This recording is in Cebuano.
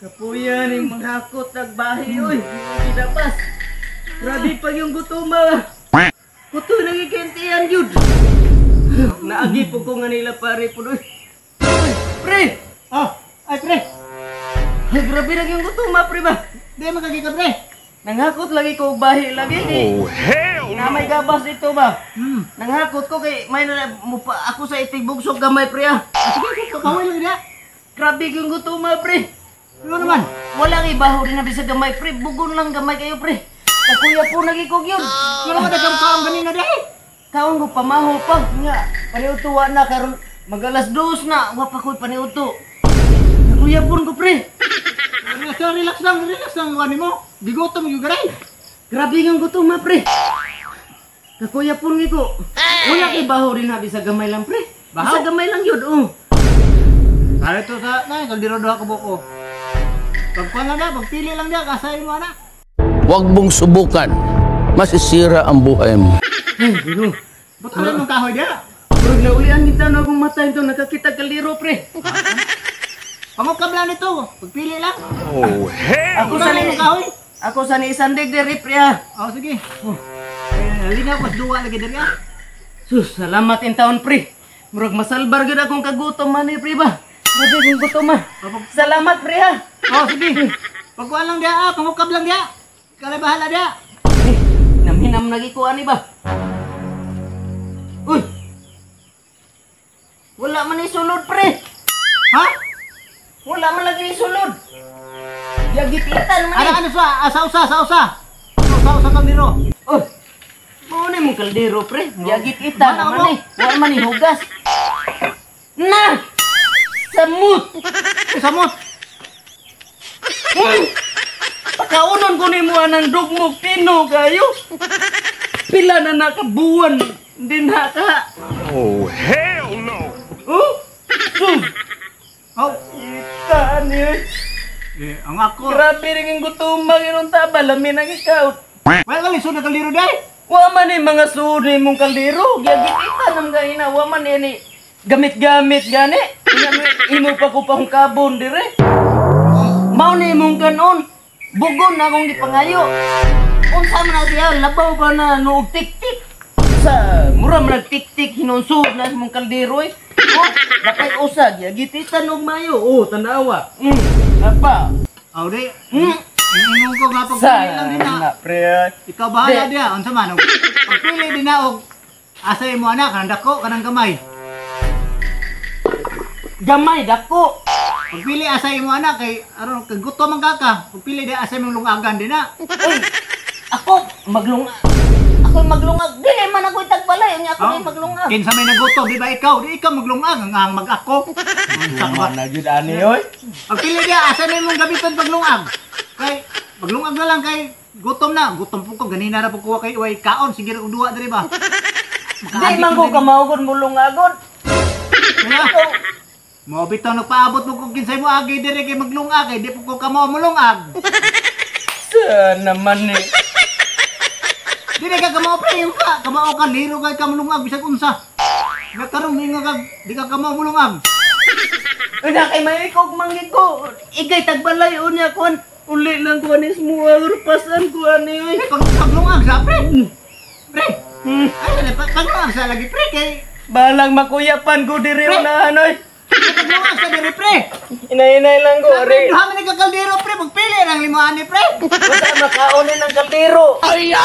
Kapuya ning manghakot nagbahi oy. Kinapas. Grabe pag yung gutuma. Kuto nang ikintian yun. Naagi po ko nga nila pare po oy. Uy, pre! Oh, ay pre. Ay, grabe na yung gutuma pre ba? Di man kagi ka pre. Nanghakot lagi ko og bahi lagi. Oh, hell no! Na may gabas dito ba? Nanghakot ko kay may na mo pa ako sa itig bugsok gamay pre ah. Ah, sige, kaway lang dia. Grabe yung gutuma pre. Ano naman? Wala kay baho rin na bisag gamay pre. Bugon lang gamay kayo pre. Kakuya po nagikog yun. Wala ka dagang kaon ganina dai. Kaon ko pamaho pa. Nga, paniuto wa na karon mag-alas 2 na. Wa pa ko'y paniuto. Kakuya po ko pre. Relax lang, relax lang, relax lang wani mo. Gigutom gyud garay. Grabe nga gutom ha pre. Kakuya po ko. Wala kay baho rin na bisag gamay lang pre. Baho? Bisag gamay lang yun oh. Para to sa na kaldero duha ka buko. Pagkuan lang na, pagpili lang dia kasay mo ana. Huwag mong subukan. Masisira ang buhay mo. Ay, Ginoo. Buto rin mong kahoy dia. Murag naulian kita na akong mata ito nakakita kaliro pre. Pangukab lang nito, pagpili lang. Ako sa ni mong kahoy. Ako sa ni isandig diri pre ah. Oh, sige. Oh. Eh, lingaw pas duwa lagi diri ah. Sus, salamat in taon pre. Murag masalbar gyud akong kagutom man ni pre ba. Grabe kong gutom ah. Salamat pre ha. Oh, sige. Pagkuan lang dia ah, pangukab lang dia. Kala bahala dia. Eh, namhinam lagi ko ani ba? Uy. Wala man ni sulod pre. Ha? Wala man lagi ni sulod. Yagipitan man Ana ni. ano sa asa usa sa usa. Usa usa kaldero. Oh. Mao ni mong kaldero pre. Yagipitan Wala man mo. ni. Wala man ni hugas. Na! Samut! Eh, samot. Pakaunon ko nimo anang dugmok pino kayo. Pila na nakabuwan din ha ka. Oh, hell no! Oh? Sus! Oh, Ita ni. eh, ang ako. Grabe rin ang gutom inong taba lami nang ikaw. Wala kali sud kaldero dai. Wa man ni mga sud ni mong kaldero. Giagita nam gaina wa man ini gamit-gamit gani. Imo pa ko pang kabon dire. Mao ni imong kanon. Bugon na akong gipangayo. Unsa man na siya labaw ba na noog tik-tik. Sa mura man nagtik-tik hinunsud na imong kaldero eh. Oh, napay usa gititan og mayo. Oh, tanawa. Napa. Oh, di. Ingon ko nga pagpili lang din na. Pre. Ikaw bahala dia unsa man og pagpili din na og asa imo ana kanang dako kanang gamay. Gamay dako. Pagpili asa imo ana kay aron kay gutom man ka. Pagpili di asa imong lungagan din na. Uy, ako maglungag. Ako maglungag. Dili man ako itagbalay nya ako oh, maglungag. Kinsa may nagutom di ba ikaw? Di ikaw maglungag ang mag-ako. Unsa ka ba? Na gyud ani oy. Pagpili dia asa na imong gamiton paglungag. Kay maglungag na lang kay gutom na. Gutom po ko ganina ra po ko kay way kaon sige ra og duwa diri ba. Di man ko kamawgon mulungagon. Kaya, mo bitaw nagpaabot mo kung kinsay mo agi diri kay maglungag kay di po ko kamo mulungag. Sa naman ni. Dili ka kamao pre, yung ka kamao ka liro kay ka mulungag bisag unsa. Nagkaroon inga ka di ka kamao mulungag. Una kay may ikog manggid ko. Igay tagbalay unya kon. Uli lang ko anis mo pasan ko ani oy. Pag paglungag sa pre. Pre. Ay paglungag sa lagi pre kay balang makuyapan ko diri unahan oy. Paglungag sa diri pre. Inay-inay lang ko ari. Duha man ka kaldero pre, magpili lang limo ani pre. Basta makaon ni ng kaldero. Ay!